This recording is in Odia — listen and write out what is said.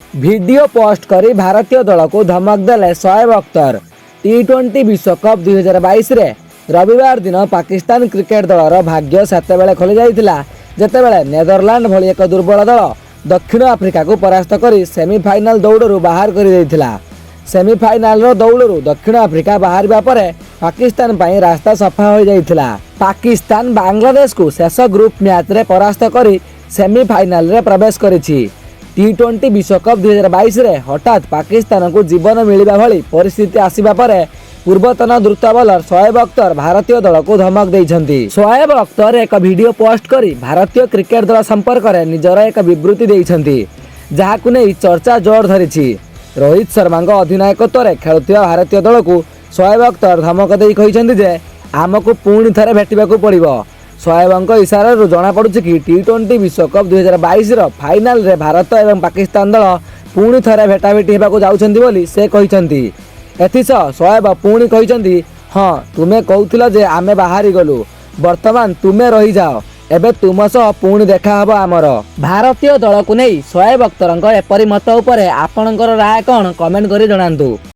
ଭିଡିଓ ପୋଷ୍ଟ କରି ଭାରତୀୟ ଦଳକୁ ଧମକ ଦେଲେ ଶୋଏବ ଅଖତର। ଟି-20 ବିଶ୍ୱକପ୍ 2022ରେ ରବିବାର ଦିନ ପାକିସ୍ତାନ କ୍ରିକେଟ ଦଳର ଭାଗ୍ୟ ସେତେବେଳେ ଖୋଲିଯାଇଥିଲା, ଯେତେବେଳେ ନେଦରଲାଣ୍ଡ ଭଳି ଏକ ଦୁର୍ବଳ ଦଳ ଦକ୍ଷିଣ ଆଫ୍ରିକାକୁ ପରାସ୍ତ କରି ସେମିଫାଇନାଲ ଦୌଡ଼ରୁ ବାହାର କରିଦେଇଥିଲା। ସେମିଫାଇନାଲର ଦୌଡ଼ରୁ ଦକ୍ଷିଣ ଆଫ୍ରିକା ବାହାରିବା ପରେ ପାକିସ୍ତାନ ପାଇଁ ରାସ୍ତା ସଫା ହୋଇଯାଇଥିଲା। ପାକିସ୍ତାନ ବାଂଲାଦେଶକୁ ଶେଷ ଗ୍ରୁପ୍ ମ୍ୟାଚ୍ରେ ପରାସ୍ତ କରି ସେମିଫାଇନାଲରେ ପ୍ରବେଶ କରିଛି। ଟି-20 ବିଶ୍ୱକପ୍ 2022ରେ ହଠାତ୍ ପାକିସ୍ତାନକୁ ଜୀବନ ମିଳିବା ଭଳି ପରିସ୍ଥିତି ଆସିବା ପରେ ପୂର୍ବତନ ଦ୍ରୁତ ବୋଲର ଶୋଏବ ଅଖତର ଭାରତୀୟ ଦଳକୁ ଧମକ ଦେଇଛନ୍ତି। ଶୋଏବ ଅଖତର ଏକ ଭିଡିଓ ପୋଷ୍ଟ କରି ଭାରତୀୟ କ୍ରିକେଟ ଦଳ ସମ୍ପର୍କରେ ନିଜର ଏକ ବିବୃତ୍ତି ଦେଇଛନ୍ତି, ଯାହାକୁ ନେଇ ଚର୍ଚ୍ଚା ଜୋର ଧରିଛି। ରୋହିତ ଶର୍ମାଙ୍କ ଅଧିନାୟକତ୍ୱରେ ଖେଳୁଥିବା ଭାରତୀୟ ଦଳକୁ ଶୋଏବ ଅଖତର ଧମକ ଦେଇ କହିଛନ୍ତି ଯେ ଆମକୁ ପୁଣି ଥରେ ଭେଟିବାକୁ ପଡ଼ିବ। ଶୋଏବଙ୍କ ଇଶାରାରୁ ଜଣାପଡ଼ୁଛି କି ଟି-20 ବିଶ୍ୱକପ୍ 2022ର ଫାଇନାଲରେ ଭାରତ ଏବଂ ପାକିସ୍ତାନ ଦଳ ପୁଣି ଥରେ ଭେଟାଭେଟି ହେବାକୁ ଯାଉଛନ୍ତି ବୋଲି ସେ କହିଛନ୍ତି। ଏଥିସହ ଶୋଏବ ପୁଣି କହିଛନ୍ତି, "ହଁ, ତୁମେ କହୁଥିଲ ଯେ ଆମେ ବାହାରିଗଲୁ। ବର୍ତ୍ତମାନ ତୁମେ ରହିଯାଅ। ଏବେ ତୁମ ସହ ପୁଣି ଦେଖାହବ ଆମର।" ଭାରତୀୟ ଦଳକୁ ନେଇ ଶୋଏବ ଅଖତରଙ୍କ ଏପରି ମତ ଉପରେ ଆପଣଙ୍କର ରାୟ କ'ଣ, କମେଣ୍ଟ କରି ଜଣାନ୍ତୁ।